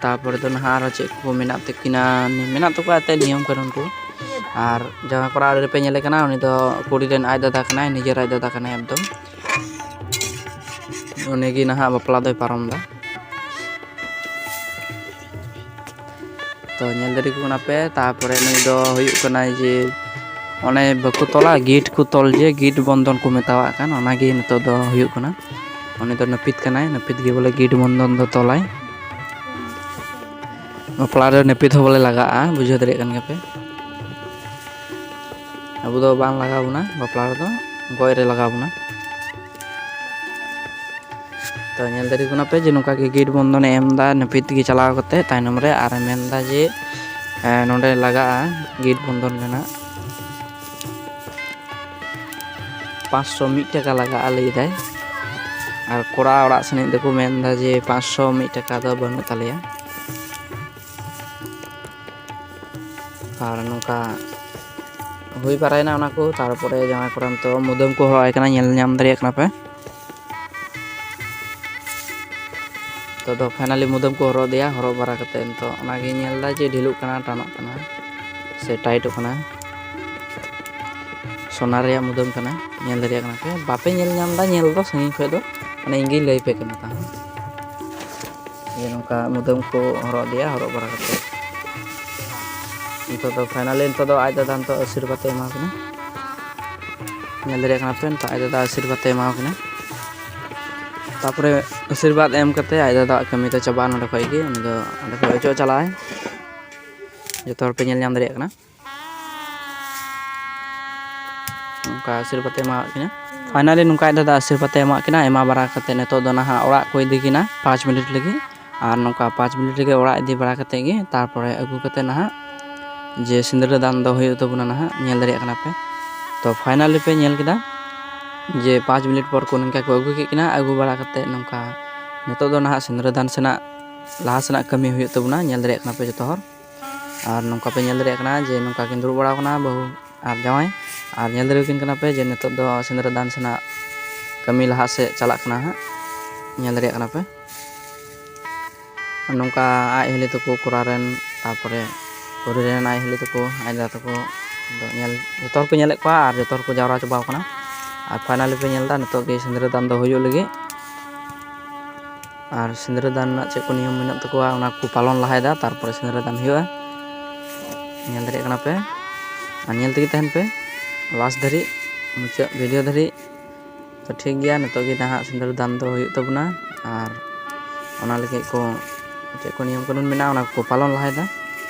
ᱛᱟᱯᱚᱨᱮ ᱫᱚ ᱱᱟᱦᱟᱜ ᱟᱨᱚ ᱪᱮᱫ ᱠᱚ ᱢᱮᱱᱟᱜ ᱛᱟᱹᱠᱤᱱᱟ, ᱢᱮᱱᱟᱜ ᱛᱟᱠᱚᱣᱟ ᱮᱱᱛᱮᱫ ᱱᱤᱭᱚᱢ ᱠᱟᱹᱱᱩᱱ ᱠᱚ᱾ ᱟᱨ ᱡᱟᱶᱟᱭ ᱠᱚᱲᱟ ᱟᱲᱮ ᱨᱮᱯᱮ ᱧᱮᱞᱮ ᱠᱟᱱᱟ, ᱩᱱᱤ ᱫᱚ ᱠᱩᱲᱤ ᱨᱮᱱ ᱟᱡ ᱫᱟᱫᱟ ᱠᱟᱱᱟᱭ, ᱱᱤᱡᱮᱨ ᱟᱡ ᱫᱟᱫᱟ ᱠᱟᱱᱟᱭ ᱮᱠᱫᱚᱢ᱾ ᱩᱱᱤ ᱜᱮ ᱱᱟᱦᱟᱜ ᱵᱟᱯᱞᱟ ᱫᱚᱭ ᱯᱟᱨᱚᱢ ᱮᱫᱟ᱾ ᱛᱚ ᱧᱮᱞ ᱫᱟᱲᱮ ᱠᱚ ᱠᱟᱱᱟ ᱯᱮ᱾ ᱛᱟᱯᱚᱨᱮ ᱱᱩᱭ ᱫᱚ ᱦᱩᱭᱩᱜ ᱠᱟᱱᱟᱭ ᱡᱮ ᱚᱱᱮ ᱵᱟᱠᱚ ᱛᱚᱞᱟ, ᱜᱤᱴ ᱠᱚ ᱛᱚᱞ, ᱡᱮ ᱜᱤᱴ ᱵᱚᱱᱫᱷᱚᱱ ᱠᱚ ᱢᱮᱛᱟᱣᱟᱜ ᱠᱟᱱ, ᱚᱱᱟᱜᱮ ᱱᱤᱛᱚᱜ ᱫᱚ ᱦᱩᱭᱩᱜ ᱠᱟᱱᱟ᱾ ᱩᱱᱤ ᱫᱚ ᱱᱟᱹᱯᱤᱛ ᱠᱟᱱᱟᱭ, ᱱᱟᱹᱯᱤᱛ ᱜᱮ ᱵᱚᱞᱮ ᱜᱤᱴ ᱵᱚᱱᱫᱷᱚᱱ ᱫᱚ ᱛᱚᱞᱟᱭ᱾ ᱵᱟᱯᱞᱟ ᱨᱮ ᱱᱟᱹᱯᱤᱛ ᱦᱚᱸ ᱵᱚᱞᱮ ᱞᱟᱜᱟᱜᱼᱟ, ᱵᱩᱡᱷᱟᱹᱣ ᱫᱟᱲᱮᱭᱟᱜ ᱠᱟᱱ ᱜᱮᱭᱟ ᱯᱮ᱾ ᱟᱵᱚ ᱫᱚ ᱵᱟᱝ ᱞᱟᱜᱟᱣ ᱵᱚᱱᱟ ᱵᱟᱯᱞᱟ ᱨᱮᱫᱚ, ᱜᱚᱡ ᱨᱮ ᱞᱟᱜᱟᱣ ᱵᱚᱱᱟ᱾ ᱛᱚ ᱧᱮᱞ ᱫᱟᱲᱮ ᱠᱟᱱᱟ ᱯᱮ ᱡᱮ ᱱᱚᱝᱠᱟ ᱜᱮ ᱜᱤᱴ ᱵᱚᱱᱫᱷᱚᱱᱮ ᱮᱢ ᱮᱫᱟ, ᱱᱟᱹᱯᱤᱛ ᱜᱮ ᱪᱟᱞᱟᱣ ᱠᱟᱛᱮ ᱛᱟᱭᱱᱚᱢ ᱨᱮ ᱟᱨᱮ ᱢᱮᱱ ᱮᱫᱟ ᱡᱮ, ᱮ, ᱱᱚᱸᱰᱮ ᱞᱟᱜᱟᱜᱼᱟ ᱜᱤᱴ ᱵᱚᱱᱫᱷᱚᱱ ᱨᱮᱱᱟᱜ ᱯᱟᱸᱪᱥᱚ ᱢᱤᱫ ᱴᱟᱠᱟ ᱞᱟᱜᱟᱜᱼᱟ ᱞᱟᱹᱭ ᱫᱟᱭ᱾ ᱟᱨ ᱠᱚᱲᱟ ᱚᱲᱟᱜ ᱥᱮᱱᱤᱡ ᱫᱚᱠᱚ ᱢᱮᱱ ᱮᱫᱟ ᱡᱮ ᱯᱟᱸᱪᱥᱚ ᱢᱤᱫ ᱴᱟᱠᱟ ᱫᱚ ᱵᱟᱹᱱᱩᱜ ᱛᱟᱞᱮᱭᱟ᱾ ᱟᱨ ᱱᱚᱝᱠᱟ ᱦᱩᱭ ᱵᱟᱲᱟᱭᱮᱱᱟ ᱚᱱᱟ ᱠᱚ, ᱛᱟᱨᱯᱚᱨᱮ ᱡᱟᱶᱟᱭ ᱠᱚᱲᱟ ᱱᱤᱛᱚᱜ ᱢᱩᱫᱟᱹᱢ ᱠᱚ ᱦᱚᱨᱚᱜ ᱟᱭ ᱠᱟᱱᱟ, ᱧᱮᱞ ᱧᱟᱢ ᱫᱟᱲᱮᱭᱟᱜ ᱠᱟᱱᱟ ᱯᱮ᱾ ᱛᱚ ᱟᱫᱚ finally ᱢᱩᱫᱟᱹᱢ ᱠᱚ ᱦᱚᱨᱚᱜ ᱟᱫᱮᱭᱟ᱾ ᱦᱚᱨᱚᱜ ᱵᱟᱲᱟ ᱠᱟᱛᱮ ᱱᱤᱛᱚᱜ ᱚᱱᱟᱜᱮ ᱧᱮᱞ ᱮᱫᱟ ᱡᱮ ᱰᱷᱤᱞᱩᱜ ᱠᱟᱱᱟ, ᱴᱟᱱᱚᱜ ᱠᱟᱱᱟ ᱥᱮ ᱴᱟᱭᱤᱴᱚᱜ ᱠᱟᱱᱟ᱾ ᱥᱚᱱᱟ ᱨᱮᱭᱟᱜ ᱢᱩᱫᱟᱹᱢ ᱠᱟᱱᱟ, ᱧᱮᱞ ᱫᱟᱲᱮᱭᱟᱜ ᱠᱟᱱᱟ ᱯᱮ᱾ ᱵᱟᱯᱮ ᱧᱮᱞ ᱧᱟᱢ ᱮᱫᱟ ᱧᱮᱞ ᱫᱚ ᱥᱟᱺᱜᱤᱧ ᱠᱷᱚᱱ ᱫᱚ, ᱢᱟᱱᱮ ᱤᱧ ᱜᱤᱧ ᱞᱟᱹᱭ ᱟᱯᱮ ᱠᱟᱱᱟ ᱛᱟᱦᱮᱸ᱾ ᱡᱮ ᱱᱚᱝᱠᱟ ᱢᱩᱫᱟᱹᱢ ᱠᱚ ᱦᱚᱨᱚᱜ ᱟᱫᱮᱭᱟ, ᱦᱚᱨᱚᱜ ᱵᱟᱲᱟ ᱠᱟᱛᱮ ᱱᱤᱛᱚᱜ ᱫᱚ finally ᱱᱤᱛᱚᱜ ᱫᱚ ᱟᱡ ᱫᱟᱫᱟ ᱱᱤᱛᱚᱜ ᱟᱥᱤᱨᱵᱟᱫᱽ ᱮ ᱮᱢᱟ ᱠᱤᱱᱟ᱾ ᱧᱮᱞ ᱫᱟᱲᱮᱭᱟᱜ ᱠᱟᱱᱟ ᱯᱮ, ᱱᱤᱛᱚᱜ ᱟᱡ ᱫᱟᱫᱟ ᱟᱥᱤᱨᱵᱟᱫᱽ ᱮ ᱮᱢᱟ ᱠᱤᱱᱟ᱾ ᱛᱟᱯᱚᱨᱮ ᱟᱥᱤᱨᱵᱟᱫᱽ ᱮᱢ ᱠᱟᱛᱮ ᱟᱡ ᱫᱟᱫᱟᱣᱟᱜ ᱠᱟᱹᱢᱤ ᱫᱚ ᱪᱟᱵᱟᱜᱼᱟ ᱱᱚᱸᱰᱮ ᱠᱷᱚᱡ ᱜᱮ, ᱩᱱᱤ ᱫᱚ ᱚᱸᱰᱮ ᱠᱷᱚᱡ ᱚᱪᱚᱜ ᱪᱟᱞᱟᱜᱼᱟᱭ᱾ ᱡᱚᱛᱚ ᱦᱚᱲ ᱯᱮ ᱧᱮᱞ ᱧᱟᱢ ᱫᱟᱲᱮᱭᱟᱜ ᱠᱟᱱᱟ᱾ ᱱᱚᱝᱠᱟ ᱟᱥᱤᱨᱵᱟᱫᱽ ᱮ ᱮᱢᱟᱣᱟᱫ ᱠᱤᱱᱟ᱾ Finally ᱱᱚᱝᱠᱟ ᱟᱡ ᱫᱟᱫᱟ ᱟᱥᱤᱨᱵᱟᱫᱽ ᱮ ᱮᱢᱟᱜ ᱠᱤᱱᱟ᱾ ᱮᱢᱟ ᱵᱟᱲᱟ ᱠᱟᱛᱮ ᱱᱤᱛᱚᱜ ᱫᱚ ᱱᱟᱦᱟᱜ ᱚᱲᱟᱜ ᱠᱚ ᱤᱫᱤ ᱠᱤᱱᱟ ᱯᱟᱸᱪ ᱢᱤᱱᱤᱴ ᱞᱟᱹᱜᱤᱫ᱾ ᱟᱨ ᱱᱚᱝᱠᱟ ᱯᱟᱸᱪ ᱢᱤᱱᱤᱴ ᱨᱮᱜᱮ ᱚᱲᱟᱜ ᱤᱫᱤ ᱵᱟᱲᱟ ᱠᱟᱛᱮ ᱜᱮ ᱛᱟᱨᱯᱚᱨᱮ ᱟᱹᱜᱩ ᱠᱟᱛᱮ ᱱᱟᱦᱟᱜ ᱡᱮ ᱥᱤᱸᱫᱽᱨᱟᱹ ᱫᱟᱱ ᱫᱚ ᱦᱩᱭᱩᱜ ᱛᱟᱵᱚᱱᱟ ᱱᱟᱦᱟᱜ, ᱧᱮᱞ ᱫᱟᱲᱮᱭᱟᱜ ᱠᱟᱱᱟ ᱯᱮ᱾ ᱛᱚ finally ᱯᱮ ᱧᱮᱞ ᱠᱮᱫᱟ ᱡᱮ ᱯᱟᱸᱪ ᱢᱤᱱᱤᱴ ᱯᱚᱨ ᱠᱚ ᱱᱚᱝᱠᱟ ᱠᱚ ᱟᱹᱜᱩ ᱠᱮᱫ ᱠᱤᱱᱟ᱾ ᱟᱹᱜᱩ ᱵᱟᱲᱟ ᱠᱟᱛᱮ ᱱᱚᱝᱠᱟ ᱱᱤᱛᱚᱜ ᱫᱚ ᱱᱟᱦᱟᱜ ᱥᱤᱸᱫᱽᱨᱟᱹ ᱫᱟᱱ ᱥᱮᱱᱟᱜ ᱞᱟᱦᱟ ᱥᱮᱱᱟᱜ ᱠᱟᱹᱢᱤ ᱦᱩᱭᱩᱜ ᱛᱟᱵᱚᱱᱟ, ᱧᱮᱞ ᱫᱟᱲᱮᱭᱟᱜ ᱠᱟᱱᱟ ᱯᱮ ᱡᱚᱛᱚ ᱦᱚᱲ᱾ ᱟᱨ ᱱᱚᱝᱠᱟ ᱯᱮ ᱧᱮᱞ ᱫᱟᱲᱮᱭᱟᱜ ᱠᱟᱱᱟ ᱡᱮ ᱱᱚᱝᱠᱟ ᱠᱤᱱ ᱫᱩᱲᱩᱵ ᱵᱟᱲᱟ ᱟᱠᱟᱱᱟ ᱵᱟᱹᱦᱩ ᱟᱨ ᱡᱟᱶᱟᱭ᱾ ᱟᱨ ᱧᱮᱞ ᱫᱟᱲᱮᱭᱟᱠᱤᱱ ᱠᱟᱱᱟ ᱯᱮ ᱡᱮ ᱱᱤᱛᱚᱜ ᱫᱚ ᱥᱤᱸᱫᱽᱨᱟᱹ ᱫᱟᱱ ᱥᱮᱱᱟᱜ ᱠᱟᱹᱢᱤ ᱞᱟᱦᱟ ᱥᱮᱫ ᱪᱟᱞᱟᱜ ᱠᱟᱱᱟ ᱦᱟᱸᱜ, ᱧᱮᱞ ᱫᱟᱲᱮᱭᱟᱜ ᱠᱟᱱᱟ ᱯᱮ᱾ ᱱᱚᱝᱠᱟ ᱟᱡ ᱦᱤᱞᱤ ᱛᱟᱠᱚ, ᱠᱚᱲᱟ ᱨᱮᱱ, ᱛᱟᱨᱯᱚᱨᱮ ᱠᱩᱲᱤ ᱨᱮᱱ ᱟᱡ ᱦᱤᱞᱤ ᱛᱟᱠᱚ, ᱟᱡ ᱫᱟᱫᱟ ᱛᱟᱠᱚ ᱫᱚ ᱧᱮᱞ, ᱡᱚᱛᱚ ᱦᱚᱲ ᱠᱚ ᱧᱮᱞᱮᱫ ᱠᱚᱣᱟ ᱟᱨ ᱡᱚᱛᱚ ᱦᱚᱲ ᱠᱚ ᱡᱟᱣᱨᱟ ᱪᱟᱵᱟᱣ ᱠᱟᱱᱟ᱾ ᱟᱨ finally ᱯᱮ ᱧᱮᱞ ᱮᱫᱟ ᱱᱤᱛᱚᱜ ᱜᱮ ᱥᱤᱸᱫᱽᱨᱟᱹ ᱫᱟᱱ ᱫᱚ ᱦᱩᱭᱩᱜ ᱞᱟᱹᱜᱤᱫ᱾ ᱟᱨ ᱥᱤᱸᱫᱽᱨᱟᱹ ᱫᱟᱱ ᱨᱮᱱᱟᱜ ᱪᱮᱫ ᱠᱚ ᱱᱤᱭᱚᱢ ᱢᱮᱱᱟᱜ ᱛᱟᱠᱚᱣᱟ ᱚᱱᱟ ᱠᱚ ᱯᱟᱞᱚᱱ ᱞᱟᱦᱟᱭᱮᱫᱟ, ᱛᱟᱨᱯᱚᱨᱮ ᱥᱤᱸᱫᱽᱨᱟᱹ ᱫᱟᱱ ᱦᱩᱭᱩᱜᱼᱟ᱾ ᱧᱮᱞ ᱫᱟᱲᱮᱭᱟᱜ ᱠᱟᱱᱟ ᱯᱮ, ᱟᱨ ᱧᱮᱞ ᱛᱮᱜᱮ ᱛᱟᱦᱮᱱ ᱯᱮ ᱞᱟᱥᱴ ᱫᱷᱟᱹᱨᱤᱡ, ᱢᱩᱪᱟᱹᱫ ᱵᱷᱤᱰᱤᱭᱳ ᱫᱷᱟᱹᱨᱤᱡ᱾ ᱛᱚ ᱴᱷᱤᱠ ᱜᱮᱭᱟ, ᱱᱤᱛᱚᱜ ᱜᱮ ᱱᱟᱦᱟᱜ ᱥᱤᱸᱫᱽᱨᱟᱹ ᱫᱟᱱ ᱫᱚ ᱦᱩᱭᱩᱜ ᱛᱟᱵᱚᱱᱟ᱾ ᱟᱨ ᱚᱱᱟ ᱞᱟᱹᱜᱤᱫ ᱠᱚ ᱪᱮᱫ ᱠᱚ ᱱᱤᱭᱚᱢ ᱠᱟᱹᱱᱩᱱ ᱢᱮᱱᱟᱜᱼᱟ ᱚᱱᱟ ᱠᱚ ᱯᱟᱞᱚᱱ ᱞᱟᱦᱟᱭᱮᱫᱟ,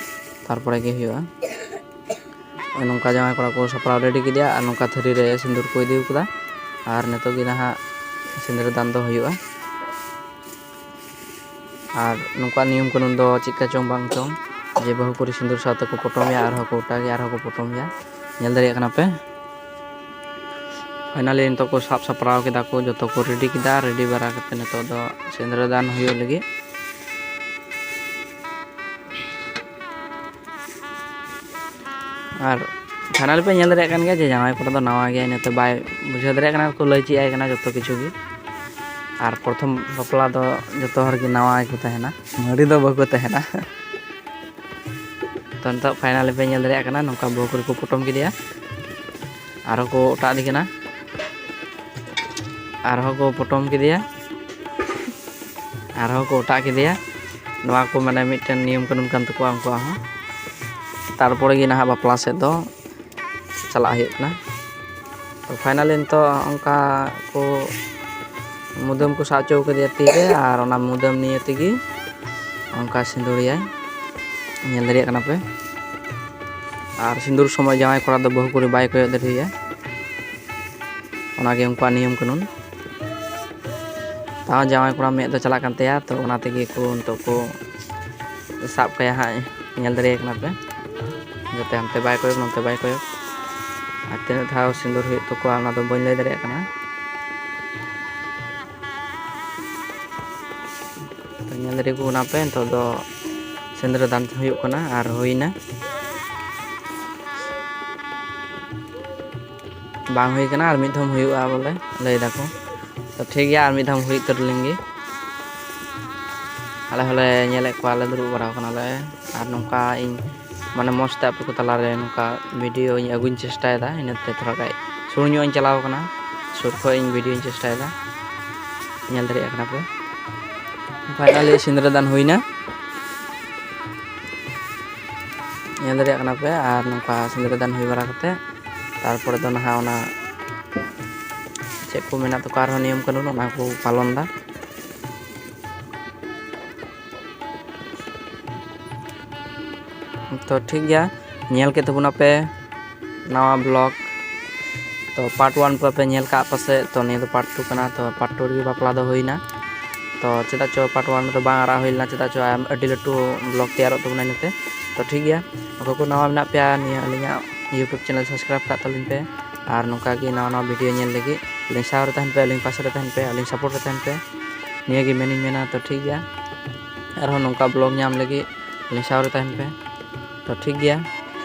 ᱛᱟᱨᱯᱚᱨᱮ ᱜᱮ ᱦᱩᱭᱩᱜᱼᱟ᱾ ᱱᱚᱝᱠᱟ ᱡᱟᱶᱟᱭ ᱠᱚᱲᱟ ᱠᱚ ᱥᱟᱯᱲᱟᱣ ᱨᱮᱰᱤ ᱠᱮᱫᱮᱭᱟ ᱟᱨ ᱱᱚᱝᱠᱟ ᱛᱷᱟᱹᱨᱤ ᱨᱮ ᱥᱤᱸᱫᱩᱨ ᱠᱚ ᱤᱫᱤ ᱠᱟᱫᱟ᱾ ᱟᱨ ᱱᱤᱛᱚᱜ ᱜᱮ ᱱᱟᱦᱟᱜ ᱥᱤᱸᱫᱽᱨᱟᱹ ᱫᱟᱱ ᱫᱚ ᱦᱩᱭᱩᱜᱼᱟ᱾ ᱟᱨ ᱱᱚᱝᱠᱟ ᱱᱤᱭᱚᱢ ᱠᱟᱹᱱᱩᱱ ᱫᱚ ᱪᱮᱫᱠᱟ ᱪᱚᱝ ᱵᱟᱝ ᱪᱚᱝ, ᱡᱮ ᱵᱟᱹᱦᱩ ᱠᱩᱲᱤ ᱥᱤᱸᱫᱩᱨ ᱥᱟᱶᱛᱮ ᱠᱚ ᱯᱚᱴᱚᱢᱮᱭᱟ, ᱟᱨᱦᱚᱸ ᱠᱚ ᱚᱴᱟᱜᱮᱭᱟ, ᱟᱨᱦᱚᱸ ᱠᱚ ᱯᱚᱴᱚᱢᱮᱭᱟ᱾ ᱧᱮᱞ ᱫᱟᱲᱮᱭᱟᱜ ᱠᱟᱱᱟ ᱯᱮ᱾ Finally ᱱᱤᱛᱚᱜ ᱠᱚ ᱥᱟᱵ ᱥᱟᱯᱲᱟᱣ ᱠᱮᱫᱟ ᱠᱚ, ᱡᱚᱛᱚ ᱠᱚ ᱨᱮᱰᱤ ᱠᱮᱫᱟ᱾ ᱨᱮᱰᱤ ᱵᱟᱲᱟ ᱠᱟᱛᱮ ᱱᱤᱛᱚᱜ ᱫᱚ ᱥᱤᱸᱫᱽᱨᱟᱹ ᱫᱟᱱ ᱦᱩᱭᱩᱜ ᱞᱟᱹᱜᱤᱫ᱾ ᱟᱨ finally ᱯᱮ ᱧᱮᱞ ᱫᱟᱲᱮᱭᱟᱜ ᱠᱟᱱ ᱜᱮᱭᱟ ᱡᱮ ᱡᱟᱶᱟᱭ ᱠᱚᱲᱟ ᱫᱚ ᱱᱟᱣᱟ ᱜᱮᱭᱟ, ᱤᱱᱟᱹᱛᱮ ᱵᱟᱭ ᱵᱩᱡᱷᱟᱹᱣ ᱫᱟᱲᱮᱭᱟᱜ ᱠᱟᱱᱟ, ᱠᱚ ᱞᱟᱹᱭ ᱪᱮᱫ ᱟᱭ ᱠᱟᱱᱟ ᱡᱚᱛᱚ ᱠᱤᱪᱷᱩ ᱜᱮ᱾ ᱟᱨ ᱯᱨᱚᱛᱷᱚᱢ ᱵᱟᱯᱞᱟ ᱫᱚ ᱡᱚᱛᱚ ᱦᱚᱲ ᱜᱮ ᱱᱟᱣᱟ ᱜᱮᱠᱚ ᱛᱟᱦᱮᱱᱟ, ᱢᱟᱹᱨᱤ ᱫᱚ ᱵᱟᱠᱚ ᱛᱟᱦᱮᱱᱟ᱾ ᱛᱚ, ᱱᱤᱛᱚᱜ finally ᱯᱮ ᱧᱮᱞ ᱫᱟᱲᱮᱭᱟᱜ ᱠᱟᱱᱟ, ᱱᱚᱝᱠᱟ ᱵᱟᱹᱦᱩ ᱠᱩᱲᱤ ᱠᱚ ᱯᱚᱴᱚᱢ ᱠᱮᱫᱮᱭᱟ, ᱟᱨᱦᱚᱸ ᱠᱚ ᱚᱴᱟᱜ ᱤᱫᱤ ᱠᱟᱱᱟ, ᱟᱨᱦᱚᱸ ᱠᱚ ᱯᱚᱴᱚᱢ ᱠᱮᱫᱮᱭᱟ, ᱟᱨᱦᱚᱸ ᱠᱚ ᱚᱴᱟᱜ ᱠᱮᱫᱮᱭᱟ᱾ ᱱᱚᱣᱟ ᱠᱚ ᱢᱟᱱᱮ ᱢᱤᱫᱴᱮᱱ ᱱᱤᱭᱚᱢ ᱠᱟᱹᱱᱩᱱ ᱠᱟᱱ ᱛᱟᱠᱚᱣᱟ ᱩᱱᱠᱩᱣᱟᱜ ᱦᱚᱸ᱾ ᱛᱟᱨᱯᱚᱨᱮ ᱜᱮ ᱱᱟᱦᱟᱜ ᱵᱟᱯᱞᱟ ᱥᱮᱫ ᱫᱚ ᱪᱟᱞᱟᱜ ᱦᱩᱭᱩᱜ ᱠᱟᱱᱟ᱾ ᱛᱚ, finally ᱱᱤᱛᱚᱜ ᱚᱱᱠᱟ ᱠᱚ ᱢᱩᱫᱟᱹᱢ ᱠᱚ ᱥᱟᱵ ᱦᱚᱪᱚ ᱠᱟᱫᱮᱭᱟ ᱛᱤ ᱨᱮ, ᱟᱨ ᱚᱱᱟ ᱢᱩᱫᱟᱹᱢ ᱱᱤᱭᱮ ᱛᱮᱜᱮ ᱚᱱᱠᱟ ᱥᱤᱸᱫᱩᱨᱮᱭᱟᱭ, ᱧᱮᱞ ᱫᱟᱲᱮᱭᱟᱜ ᱠᱟᱱᱟ ᱯᱮ᱾ ᱟᱨ ᱥᱤᱸᱫᱩᱨ ᱥᱚᱢᱚᱭ ᱡᱟᱶᱟᱭ ᱠᱚᱲᱟ ᱫᱚ ᱵᱟᱹᱦᱩ ᱠᱩᱲᱤ ᱵᱟᱭ ᱠᱚᱭᱚᱜ ᱫᱟᱲᱮᱭᱟᱭᱟ, ᱚᱱᱟᱜᱮ ᱩᱱᱠᱩᱣᱟᱜ ᱱᱤᱭᱚᱢ ᱠᱟᱹᱱᱩᱱ᱾ ᱛᱟᱣ ᱡᱟᱶᱟᱭ ᱠᱚᱲᱟ ᱢᱮᱫ ᱫᱚ ᱪᱟᱞᱟᱜ ᱠᱟᱱ ᱛᱟᱭᱟ, ᱛᱚ ᱚᱱᱟ ᱛᱮᱜᱮ ᱠᱚ ᱱᱤᱛᱚᱜ ᱠᱚ ᱥᱟᱵ ᱠᱟᱭᱟ ᱦᱟᱸᱜ, ᱧᱮᱞ ᱫᱟᱲᱮᱭᱟᱜ ᱠᱟᱱᱟ ᱯᱮ, ᱡᱟᱛᱮ ᱦᱟᱱᱛᱮ ᱵᱟᱭ ᱠᱚᱭᱚᱜ, ᱱᱚᱛᱮ ᱵᱟᱭ ᱠᱚᱭᱚᱜ᱾ ᱟᱨ ᱛᱤᱱᱟᱹᱜ ᱫᱷᱟᱣ ᱥᱤᱸᱫᱩᱨ ᱦᱩᱭᱩᱜ ᱛᱟᱠᱚᱣᱟ, ᱚᱱᱟ ᱫᱚ ᱵᱟᱹᱧ ᱞᱟᱹᱭ ᱫᱟᱲᱮᱭᱟᱜ ᱠᱟᱱᱟ᱾ ᱛᱚ, ᱧᱮᱞ ᱫᱟᱲᱮ ᱠᱚ ᱠᱟᱱᱟ ᱯᱮ, ᱱᱤᱛᱚᱜ ᱫᱚ ᱥᱤᱸᱫᱽᱨᱟᱹ ᱫᱟᱱ ᱦᱩᱭᱩᱜ ᱠᱟᱱᱟ ᱟᱨ ᱦᱩᱭᱱᱟ᱾ ᱵᱟᱝ ᱦᱩᱭ ᱠᱟᱱᱟ, ᱟᱨ ᱢᱤᱫ ᱫᱷᱟᱣ ᱦᱩᱭᱩᱜᱼᱟ ᱵᱚᱞᱮ ᱞᱟᱹᱭ ᱫᱟᱠᱚ᱾ ᱛᱚ, ᱴᱷᱤᱠ ᱜᱮᱭᱟ, ᱟᱨ ᱢᱤᱫ ᱫᱷᱟᱣ ᱦᱩᱭ ᱩᱛᱟᱹᱨ ᱞᱮᱱ ᱜᱮ᱾ ᱟᱞᱮ ᱦᱚᱸᱞᱮ ᱧᱮᱞᱮᱫ ᱠᱚᱣᱟ, ᱟᱞᱮ ᱫᱩᱲᱩᱵ ᱵᱟᱲᱟ ᱠᱟᱱᱟᱞᱮ᱾ ᱟᱨ ᱱᱚᱝᱠᱟ ᱤᱧ ᱢᱟᱱᱮ ᱢᱚᱡᱽ ᱛᱮ ᱟᱯᱮ ᱠᱚ ᱛᱟᱞᱟᱨᱮ ᱱᱚᱝᱠᱟ video ᱤᱧ ᱟᱹᱜᱩᱧ ᱪᱮᱥᱴᱟᱭᱮᱫᱟ, ᱤᱱᱟᱹᱛᱮ ᱛᱷᱚᱲᱟ ᱜᱟᱱ ᱥᱩᱨ ᱧᱚᱜ ᱤᱧ ᱪᱟᱞᱟᱣ ᱠᱟᱱᱟ, ᱥᱩᱨ ᱠᱷᱚᱱ ᱤᱧ videoᱧ ᱪᱮᱥᱴᱟᱭᱮᱫᱟ᱾ ᱧᱮᱞ ᱫᱟᱲᱮᱭᱟᱜ ᱠᱟᱱᱟ ᱯᱮ, finally ᱥᱤᱸᱫᱽᱨᱟᱹ ᱫᱟᱱ ᱦᱩᱭᱱᱟ, ᱧᱮᱞ ᱫᱟᱲᱮᱭᱟᱜ ᱠᱟᱱᱟ ᱯᱮ᱾ ᱟᱨ ᱱᱚᱝᱠᱟ ᱥᱤᱸᱫᱽᱨᱟᱹ ᱫᱟᱱ ᱦᱩᱭ ᱵᱟᱲᱟ ᱠᱟᱛᱮ, ᱛᱟᱨᱯᱚᱨᱮ ᱫᱚ ᱱᱟᱦᱟᱜ ᱚᱱᱟ ᱪᱮᱫ ᱠᱚ ᱢᱮᱱᱟᱜ ᱛᱟᱠᱚᱣᱟ ᱟᱨᱦᱚᱸ ᱱᱤᱭᱚᱢ ᱠᱟᱹᱱᱩᱱ, ᱚᱱᱟ ᱠᱚ ᱯᱟᱞᱚᱱ ᱮᱫᱟ᱾ ᱛᱚ, ᱴᱷᱤᱠ ᱜᱮᱭᱟ, ᱧᱮᱞ ᱠᱮᱫ ᱛᱟᱵᱚᱱᱟᱯᱮ ᱱᱟᱣᱟ vlog᱾ ᱛᱚ, part one ᱯᱮ ᱧᱮᱞ ᱠᱟᱜ ᱯᱟᱥᱮᱡ, ᱛᱚ ᱱᱤᱭᱟᱹ ᱫᱚ part two ᱠᱟᱱᱟ᱾ ᱛᱚ, part two ᱨᱮᱜᱮ ᱵᱟᱯᱞᱟ ᱫᱚ ᱦᱩᱭᱱᱟ᱾ ᱛᱚ, ᱪᱮᱫᱟᱜ ᱪᱚ part one ᱨᱮᱫᱚ ᱵᱟᱝ ᱟᱨᱟᱜ ᱦᱩᱭ ᱞᱮᱱᱟ, ᱪᱮᱫᱟᱜ ᱪᱚ ᱟᱭᱢᱟ, ᱟᱹᱰᱤ ᱞᱟᱹᱴᱩ vlog ᱛᱮᱭᱟᱨᱚᱜ ᱛᱟᱵᱚᱱᱟ ᱤᱱᱟᱹᱛᱮ᱾ ᱛᱚ, ᱴᱷᱤᱠ ᱜᱮᱭᱟ, ᱚᱠᱚᱭ ᱠᱚ ᱱᱟᱣᱟ ᱢᱮᱱᱟᱜ ᱯᱮᱭᱟ, ᱱᱤᱭᱟᱹ ᱟᱹᱞᱤᱧᱟᱜ YouTube channel subscribe ᱠᱟᱜ ᱛᱟᱹᱞᱤᱧ ᱯᱮ᱾ ᱟᱨ ᱱᱚᱝᱠᱟ ᱜᱮ ᱱᱟᱣᱟ ᱱᱟᱣᱟ video ᱧᱮᱞ ᱞᱟᱹᱜᱤᱫ ᱟᱹᱞᱤᱧ ᱥᱟᱶ ᱨᱮ ᱛᱟᱦᱮᱱ ᱯᱮ, ᱟᱹᱞᱤᱧ ᱯᱟᱥᱮ ᱨᱮ ᱛᱟᱦᱮᱱ ᱯᱮ, ᱟᱹᱞᱤᱧ support ᱨᱮ ᱛᱟᱦᱮᱱ ᱯᱮ᱾ ᱱᱤᱭᱟᱹ ᱜᱮ ᱢᱮᱱᱤᱧ ᱢᱮᱱᱟ᱾ ᱛᱚ, ᱴᱷᱤᱠ ᱜᱮᱭᱟ, ᱟᱨᱦᱚᱸ ᱱᱚᱝᱠᱟ vlog ᱧᱟᱢ ᱞᱟᱹᱜᱤᱫ ᱟᱹᱞᱤᱧ ᱥᱟᱶ ᱨᱮ ᱛᱟᱦᱮᱱ ᱯᱮ᱾ ᱛᱚ, ᱴᱷᱤᱠ ᱜᱮᱭᱟ,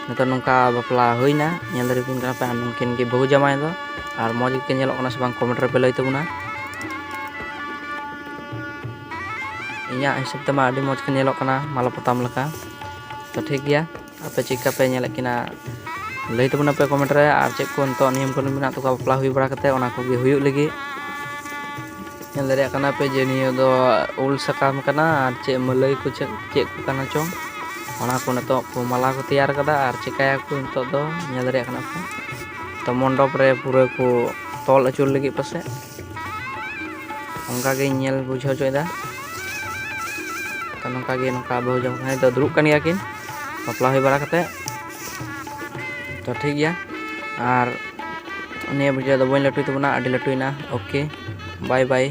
ᱱᱤᱛᱚᱜ ᱱᱚᱝᱠᱟ ᱵᱟᱯᱞᱟ ᱦᱩᱭᱱᱟ, ᱧᱮᱞ ᱫᱟᱲᱮᱭᱟᱠᱤᱱ ᱠᱟᱱᱟ ᱯᱮ᱾ ᱟᱨ ᱱᱩᱠᱤᱱ ᱜᱮ ᱵᱟᱹᱦᱩ ᱡᱟᱶᱟᱭ ᱫᱚ, ᱟᱨ ᱢᱚᱡᱽ ᱜᱮᱠᱤᱱ ᱧᱮᱞᱚᱜ ᱠᱟᱱᱟ ᱥᱮ ᱵᱟᱝ, comment ᱨᱮᱯᱮ ᱞᱟᱹᱭ ᱛᱟᱵᱚᱱᱟ᱾ ᱤᱧᱟᱹᱜ ᱦᱤᱥᱟᱹᱵ ᱛᱮᱢᱟ ᱟᱹᱰᱤ ᱢᱚᱡᱽ ᱠᱤᱱ ᱧᱮᱞᱚᱜ ᱠᱟᱱᱟ ᱢᱟᱞᱟ ᱯᱚᱛᱟᱢ ᱞᱮᱠᱟ᱾ ᱛᱚ ᱴᱷᱤᱠ ᱜᱮᱭᱟ, ᱟᱯᱮ ᱪᱮᱫ ᱞᱮᱠᱟ ᱯᱮ ᱧᱮᱞᱮᱫ ᱠᱤᱱᱟ ᱞᱟᱹᱭ ᱛᱟᱵᱚᱱᱟ ᱯᱮ ᱠᱚᱢᱮᱱᱴ ᱨᱮ, ᱟᱨ ᱪᱮᱫ ᱠᱚ ᱱᱤᱛᱚᱜ ᱱᱤᱭᱚᱢ ᱠᱟᱹᱱᱩᱱ ᱢᱮᱱᱟᱜ ᱛᱟᱠᱚᱣᱟ ᱵᱟᱯᱞᱟ ᱦᱩᱭ ᱵᱟᱲᱟ ᱠᱟᱛᱮ ᱚᱱᱟ ᱠᱚᱜᱮ ᱦᱩᱭᱩᱜ ᱞᱟᱹᱜᱤᱫ᱾ ᱧᱮᱞ ᱫᱟᱲᱮᱭᱟᱜ ᱠᱟᱱᱟ ᱯᱮ ᱡᱮ ᱱᱤᱭᱟᱹ ᱫᱚ ᱩᱞ ᱥᱟᱠᱟᱢ ᱠᱟᱱᱟ ᱟᱨ ᱪᱮᱫ ᱢᱟᱹᱞᱟᱹᱭ ᱠᱚ ᱪᱮᱫ ᱪᱮᱫ ᱠᱚ ᱠᱟᱱᱟ ᱪᱚᱝ, ᱚᱱᱟ ᱠᱚ ᱱᱤᱛᱚᱜ ᱠᱚ ᱢᱟᱞᱟ ᱠᱚ ᱛᱮᱭᱟᱨ ᱠᱟᱫᱟ ᱟᱨ ᱪᱮᱠᱟᱭᱟᱠᱚ ᱱᱤᱛᱚᱜ ᱫᱚ ᱧᱮᱞ ᱫᱟᱲᱮᱭᱟᱜ ᱠᱟᱱᱟ ᱯᱮ᱾ ᱛᱚ ᱢᱚᱱᱰᱚᱯ ᱨᱮ ᱯᱩᱨᱟᱹ ᱠᱚ ᱛᱚᱞ ᱟᱹᱪᱩᱨ ᱞᱟᱹᱜᱤᱫ ᱯᱟᱥᱮᱡ, ᱚᱱᱠᱟ ᱜᱤᱧ ᱧᱮᱞ ᱵᱩᱡᱷᱟᱹᱣ ᱦᱚᱪᱚᱭᱮᱫᱟ᱾ ᱛᱚ ᱱᱚᱝᱠᱟ ᱜᱮ ᱱᱚᱝᱠᱟ ᱵᱟᱹᱦᱩ ᱡᱟᱶᱟᱭ ᱫᱚ ᱫᱩᱲᱩᱵ ᱠᱟᱱ ᱜᱮᱭᱟ ᱠᱤᱱ ᱵᱟᱯᱞᱟ ᱦᱩᱭ ᱵᱟᱲᱟ ᱠᱟᱛᱮ᱾ ᱛᱚ ᱴᱷᱤᱠ ᱜᱮᱭᱟ, ᱟᱨ ᱱᱤᱭᱟᱹ ᱵᱷᱤᱰᱤᱭᱳ ᱫᱚ ᱵᱟᱹᱧ ᱞᱟᱹᱴᱩᱭ ᱛᱟᱵᱚᱱᱟ, ᱟᱹᱰᱤ ᱞᱟᱹᱴᱩᱭᱮᱱᱟ᱾ ᱳᱠᱮ, ᱵᱟᱭ ᱵᱟᱭ᱾